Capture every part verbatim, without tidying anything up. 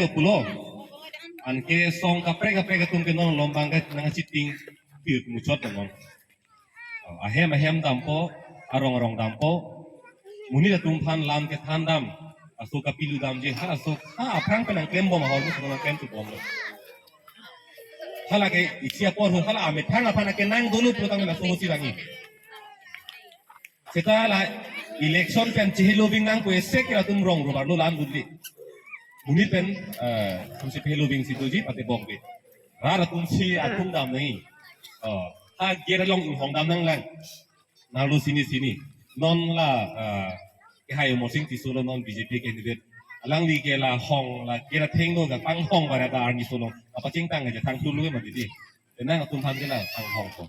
pulo. Anke song kaprek kaprek atum ke non lombang ke nangchiting pir muchot non. Ahem ahem dampo, arong arong dampo. Monit atum aphan lam kethan dam. Aso kapilu damji, ha aso ha aphrang pen nangklem bom ahormu nangklem tu bom. Hala ke isi apor ho, hala amethang aphan ke nang dolo putang na so si langi. Seta la election pen chehelo bing nang ko esek latum rong robar lo lan budli. Monit pen eh tum si pehelo bing si tuji pate bok be. Rat atum si atum dam nai. Oh, ha gera long inghong dam nanglang. Nalo sini sini. Non la eh kehai Amarsing Tisso lo non B J P candidate. Alangli ke la hong la gera thengno ga panghong bara da arni solo. Apa chingtang aja thang thulu ma didi. Tenang atum aphan ke la panghong ko.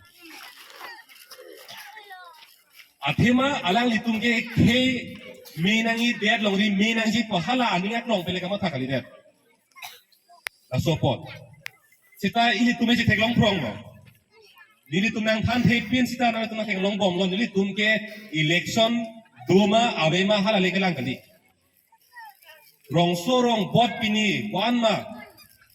Athema alanglitum ke khei me nangji det longri me nangji pu hala aning aklong pele kamatha kalidet. Laso apot. Seta ilitum isi theklong phrong lo. Nelitum nangthan thepin seta nangtum theklong bomlo, nelitum ke election doma avema hala le kelang kali. Rongso rongbot pini ko-an ma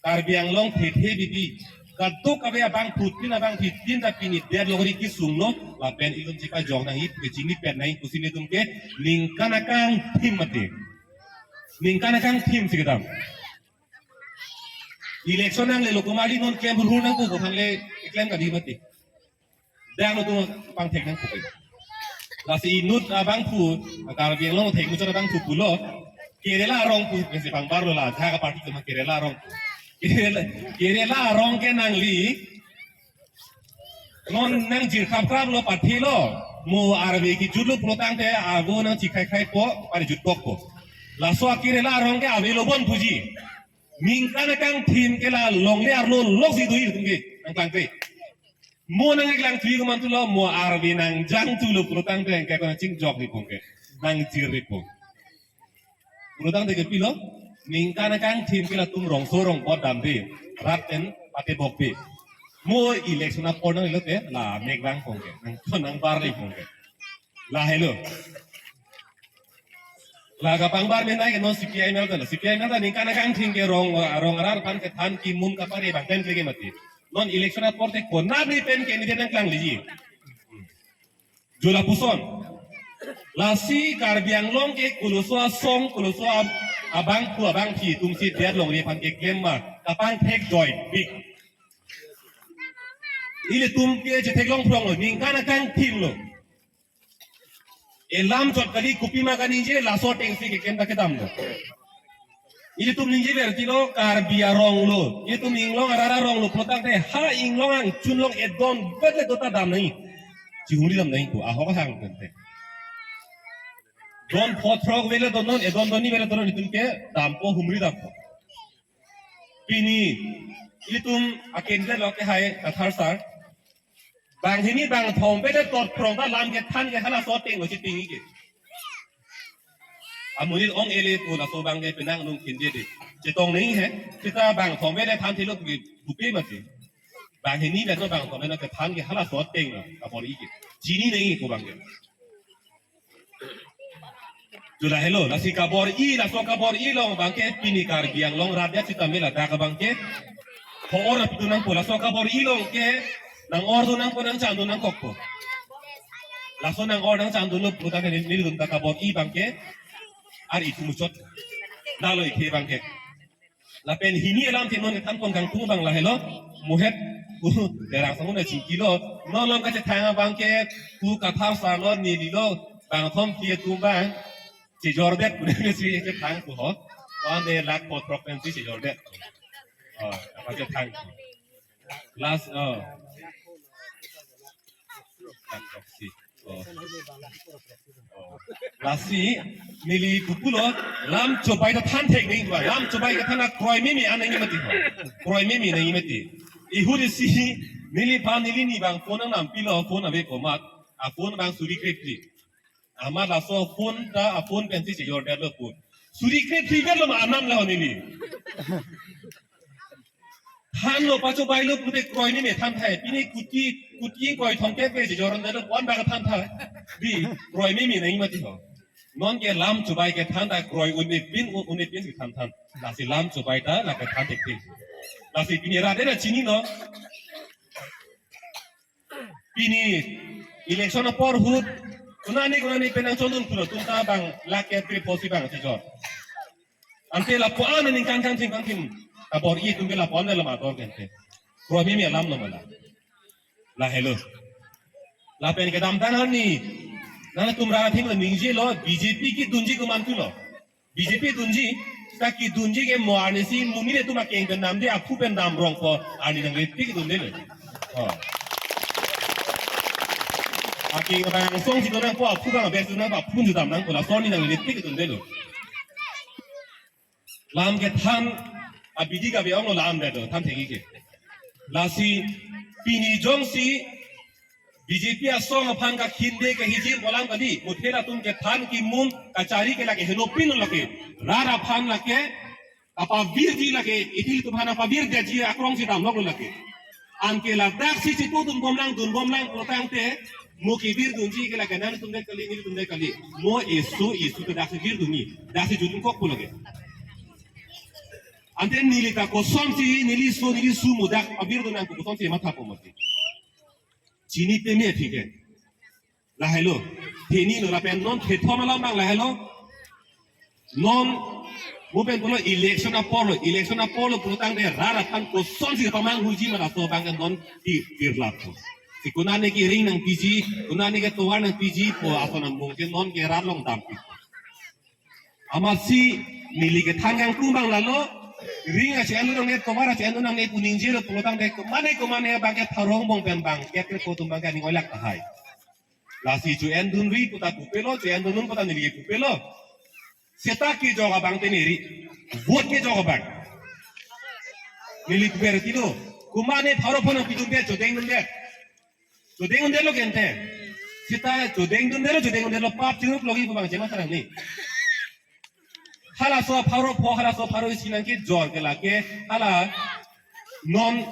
Karbi Anglong thethe bibi. Kaduk ave abangphu tin abangphi tin ta pini det longri kesung lo lapen ilum chika jong nangji kechini pet nangji pusi nelitum ke ningkan akangthim mati. Ningkan akangthim si kedam. Election nangle lo kumari non kem hurhur nangkok ko thanle keklem kadi mati. Dang lo tum pangthek nangkok. Lasi inut abangphu, Karbi Anglong thek muchot abangphu pulo. Kerala arong pu, mesi pangbar lo la, jaga party tum Kerala arong pu. Kerala, Kerala arong ke nangli. Non nangjir krap krap lo party lo. Mo arve kejut lo pulotangte avo nangchikhai khaipo, pari jutkokpo. Laso a-Kerala arong ke ave lo bon puji. Ningkan akangthim ke la longle arlo lok si do ilitum ke nangklangkle. Mo nangklang thui ko mantu lo, mo arve nangjang thu lo pulotangte ke ko nangchingjok ri pong ke. Nangjir ri pong. Pulotangte ke pilo, ningkan akangthim ke latum rongso rongbot damde. Rat pen pate bokpe. Mo election apor nanglo te la mek vang pong ke. Nang nangbar ri pong ke. Lahelo. La kapangbar menai ke non C P I M L ta, C P I M L ta ningkan akangthim ke rong, rong arat aphan kethan kimun kapare bang pen ke mati. Non election apor te konat ni pen candidate nangklangliji. Jo lapuson. Lasi Karbi Anglong ke koloso asong, koloso ab-, abangphu abangphi atum si det longri aphan keklem ma kapangthek joy big. Ilitum ke chetheklong phrong lo, ningkan akangthim lo. Elam chot kali kopima kaningje laso ateng si keklem ta kedam lo. Ilitum ningjever tilo Karbi arong lo. Ilitum inglong arat arong lo pulotangte ha inglong angchun long edon bet le dota dam nai. Chihumri dam nai ko ahok hang tente. Don pho throk vele don non, edon donni vele don non, itum ke dampo, humri dampo. Pini ilitum aken je lo ke hai Kathar sir. Banghini bangthom pede tot phrong ta lam kethan ke halaso ateng lo chiting ke. Amonit ong ele pu laso abang ke penang nung khin je de. Chetong nai he. Seta bangthom pede than thilo ke bupe mati. Banghini le to bangthom pede kethan ke halaso ateng lo kabor-i ke. Chini nai ko abang ke. Sudah helo, lasi kabor-i, laso kabor-i along abang ke pini Karbi Anglong rat ya sitame ladak abang ke. Ho-or apitu nangpo laso kabor-i along ke nang-or do nangpo nangchan do nangkokpo. Laso nang-or nangchan do lo puta ke neli dun ta kabor-i abang ke. Ar itu muchot. Dalo ike abang ke. Lapen hini alam te non than pon kangtung abang lahelo. Muhet ku derang sangun na chingki lo. Non lom kachethang abang ke ku Kathar sir lo neli lo. Bangthom pi atum abang. Chejordet pu neli si chethang ku ho. One day lakh four throk pen si chejordet. Oh, apa chethang. Last, oh. Lakh throk si. Oh. Oh. Lasi, neli pupulo, lam chobai ta than thek nai ba, lam chobai ta than a kroi meme an nangji mati ho. Kroi meme nangji mati. Ihut isi, neliphan neli ni abang phone nangnampilo, phone ave komat. A phone abang suri krepli. Amat laso phone ta, a phone pensi chejordet lo phone. Suri krepli lo ma anam lo neli. Thanlo pachobai lo pute kroi meme than thai. Pini kuti, kuti kroi thomkep ke jorondetlo, ko-an bak than thai. Di kroi meme nangji mati ho. Non ke lam chubai kethan ta kroi un'e pin, un'e pin si thanthan. Lasi lam chubai ta la kethan thekthek. Lasi pini rat ta chini non. Pini election apor ahut konane konane pen nangchondun pulo, atum ta bang lake trip posi bang chejor. Ante lapu-an aningkan kan sing kangkim kabor-i atum ke lapu-an lo mator kente. Kromi mi alam lo mala. Lahelo. Lapen kedamtang arni nangtum ra thim lo ningjelo, B J P kedunji komantu lo. B J P dunji, ta kedunji ke mo arnisi monit atum akeng pen damde, aphu pen damrong ko arni nanglepik dunde lo. Oh. Akeng abang song si donang ko, aphu abang abes donang ko, aphu si damnang ko, lason arni nanglepik dunde lo. Lam kethan abidi kabe-ong lo lam det do, than thekji ke. Lasi pini jongsi B J P asong aphan kakhinde kahijim pu alam kali, muthe latum kethan kimung kachari ke lake henopin lo lake. Rat aphan lake, kapavirji lake, ilitum aphan pavirji akrong si damlok lo lake. Anke ladak si chitudun bomlang, dun bomlang pulotangte, mo kevirdunji ke lake nangtum det kali, nelitum det kali. Mo eso, eso ke dak si virdunji, dak si jutdun kok pu lake. Ante neli ta kosonsi, neli so, neli su mo dak pavirdun nang kosonsi matha po mati. Chini peme aphi ke. Lahelo. Theni lo lapen non thethom alam abang lahelo. Non mo pen pulo election apor lo, election apor lo pulotangte rat aphan kosonsi pamanghuji ma laso abang ke non ti tirlap po. Si konane ke ring nangpiji, konane ke tovar nangpiji pu ason amung ke non ke rat along dampi. Amatsi neli kethan kangtung abang lalo, ring achi anu nangne, tovar achi anu nangne pu ningjelo pulotangte komane komane abang ke pharo angbong pen bang ke trip ko atum abang ke aning oilak tahai. Lasi cho-endunri pu ta pupelo, cho-endunnon pu ta neli pupelo. Seta kejok abang te neri. Vote kejok abang. Neli puper tilo. Komane pharo pho nangpidunde, chodengdunde. Chodengdunde lo kente. Seta chodengdunde lo, chodengdunde lo, pap chiruk logi pu abang chema sarang ni. Halaso pharo pho, halaso pharo isi nangkejor ke lake, hala non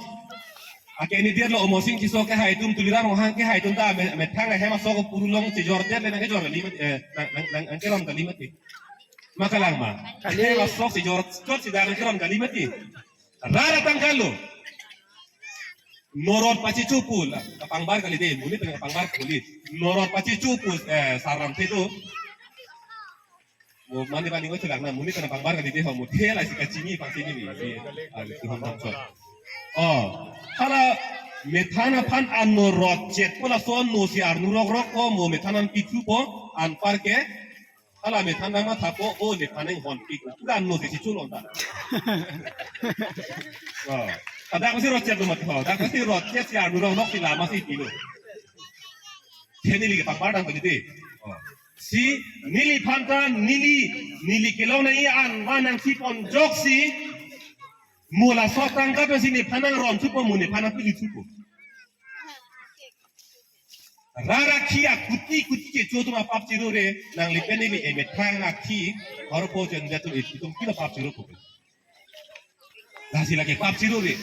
a-candidate lo Omosing Tisso kehai atum, Tuliram Ronghang kehai atum ta me-, methang ahem aso ko puru long chejor det le nangkejor kali mati, eh, nang, nang, nang, nangkeron kali mati. Ma kalang ma. Kali. Ahem aso chejor, chot si dar nangkeron kali mati. Rat atangka lo. Norot pachichu pu la, kapangbar kali de, monit pen kapangbar kali. Norot pachichu pu, eh, saram te do. Mo mane bani ngo chelak na, monit pen kapangbar kali de ho, mo thela si kachini pang chini ni. Si, ah, si hom hom chot. Oh, hala methan aphan an norot chet pu lason no si arnu rok rok ko, mo methan an pithu ko, anpar ke, hala methan nangmatha po, o nephan nang honpik. Pu an no si si chulon ta. Oh. Dak si rotchet lo mati ho. Dak si rotchet si arnu rong nok si lama si pilo. Theni neli kepakbar dam kali de. Oh. Si neliphan ta neli, neli kelong nang-i an ma nangsi ponjok si. Mo laso atangka pensi nephan nangron thupo, mo nephan nangpili thupo. Rat akhi akuti kuti kecho atum apap chirure, nanglipi neli emethang akhi, haro po chen jatul itum kilo pap chiro po. Lasi lake pap chirure.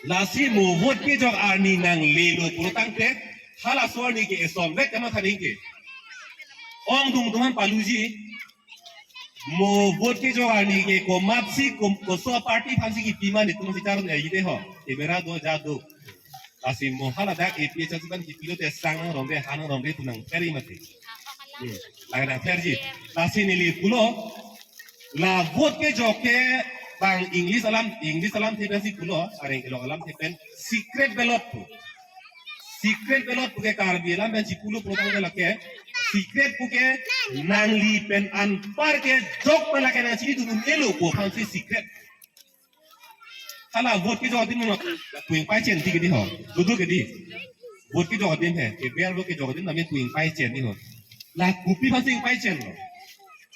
Lasi mo vote kejok arni nanglelo pulotangte, halaso arni ke eson vek kama thaning ke. Ongdung atum aphan paluji, mo vote kejok arni ke komatsi kom-, koso party aphansi kipi ma netum si char ne ide ho. Emera do ja do. Lasi mo hala dak A P H L C aphan kipi lote sang nangromre, ha nangromre pu nangpherji mati. Hmm. Lake nangpherji. Lasi neli pulo, la vote kejok ke bang English alam, English alamthe pensi pulo, areng kelok alamthe pen secret ballot pu. Secret ballot pu ke Karbi alam pensi pulo pulotangte lake. Secret pu ke nangli pen anpar kejok ma lake nangchinidun un-elo pu aphansi secret. Hala vote kejok adim lo, pu ingpaichen ti ke di ho. Dudu ke di. Vote kejok adim he. Ke ber vote kejok adim nami pu ingpaichen di ho. La kopi aphansi ingpaichen lo.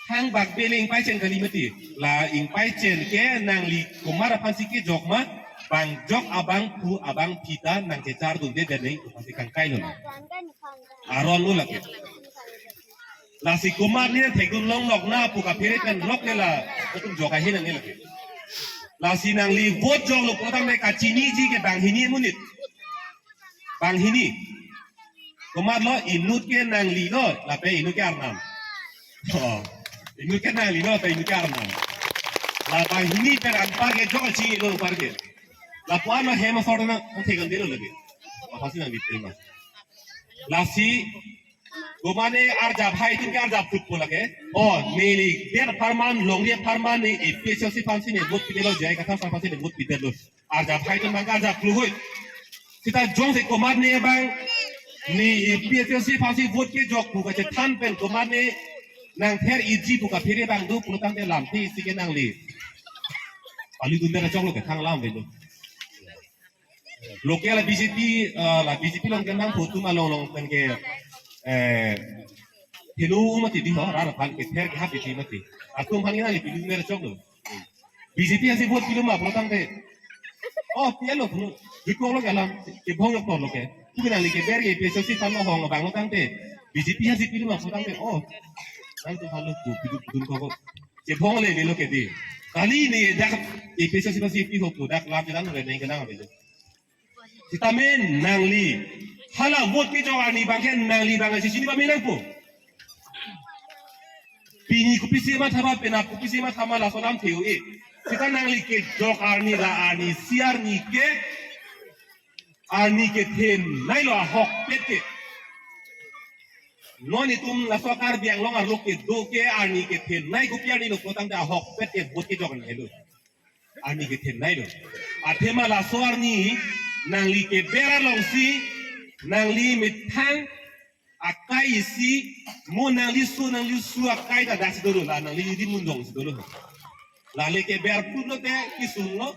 Thang bak bele ingpaichen kali mati. La ingpaichen ke nangli komat aphansi kejok ma, bang jok abang pu abang pita nangkechardunde den neng pu aphansi kangkai lo. Aron lo lake. Lasi komat ne thekdun longlok na pu kaphere pen lok ne la, atum jok ahin ne lake. Lasi nangli vote joklo pulotangte kachiniji ke banghini monit. Banghini. Komatlo, inut ke nanglilo, lapen inut ke arnam. Oh, inut ke nangli no, ta inut ke arnam. La banghini pen anparke jok chingilo anparke. Lapu-an lo hem asor nang thekandelo lagi. Aphansi nangli tema. Lasi, komatne arjap hai tin ke arjap football lake. Oh, neli det apharman, longri apharman ne APHLC aphansi ne vote pidetlo, J I Kathar sir aphansi ne vote pidetlo. Arjap hai tin abang arjap kluhoi. Seta jongsi komatne abang ne APHLC aphansi vote kejok pu kachethan pen komatne nangther iji pu kaphere abang do pulotangte lamthe isi ke nangli. Palu dun dara choklo ke thang lam velo. Local BJP, ah, la BJP along ke nang photo ma long long pen ke, eh, helo mati di ho, rara aphan kether ke hap di mati. Atum aphan ke nangli pilu mer choklo. BJP aphansi vote pilo ma pulotangte. Oh, pilo punu. Jukong lo ke alam, kebhong yok lo ke. Puke nangli keber ke APHLC aphan lo hong abang lo tangte. BJP aphansi pilo ma pulotangte. Oh, nangtum aphan lo pu, pidu pudun koko. Kebhong le velo ke di. Kali ne dak APHLC aphansi pi ho pu dak lam jalan le neng kenang velo. Sitame nangli hala vote kejok arni abang ke nangli abang si chini pame nangpo. Pini kopisi mathama, penap kopisi mathama, laso alam theo e. Seta nangli kejok arni la arnisi arni ke, arni kethenei lo ahokpet ke. Non itum laso Karbi Anglong arlo kedo ke arni kethenei kopi arni lo pulotangte ahokpet ke vote kejok arni lo. Arni kethenei lo. Athema laso arni nangli keber alongsi nangli methang akai isi, mo nangli su, nangli su akai ta daksi dolo, la nangli di mundong si dolo. Lale keber pulote isun lo.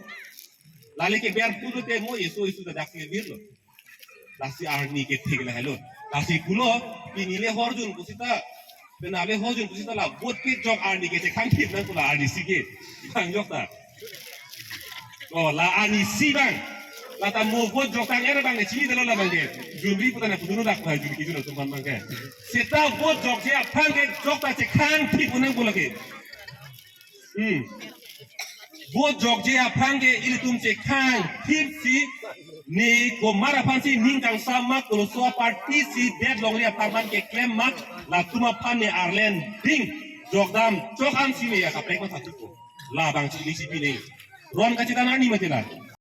Lale keber pulote mo isu isu ta daksi birlo. Lasi arni kethe lahelo. Lasi pulo, pini le horjun pusita, penap le horjun pusita la vote kejok arni ke chekhang thip nangpo la arnisi ke. Bang jok ta. Oh, la arnisi abang. La ta mo vote jok tang er abang ne chinidetlo la abang ke. Jumri puta na pudunu dak pa jumri kijun atum aphan abang ke. Seta vote jokje aphan kejok ta chekhang thip nangpo lake. Hmm. Vote jokje aphan ke ilitum chekhang thipsi ne komat aphansi ning kangsam ma, koloso aparty si det longri apharman keklem ma, latum aphan ne arleng ding jokdam chok ansi ne ya kaprek ma satu ko. La abang chini si pine. Ron kachetan arni mati la.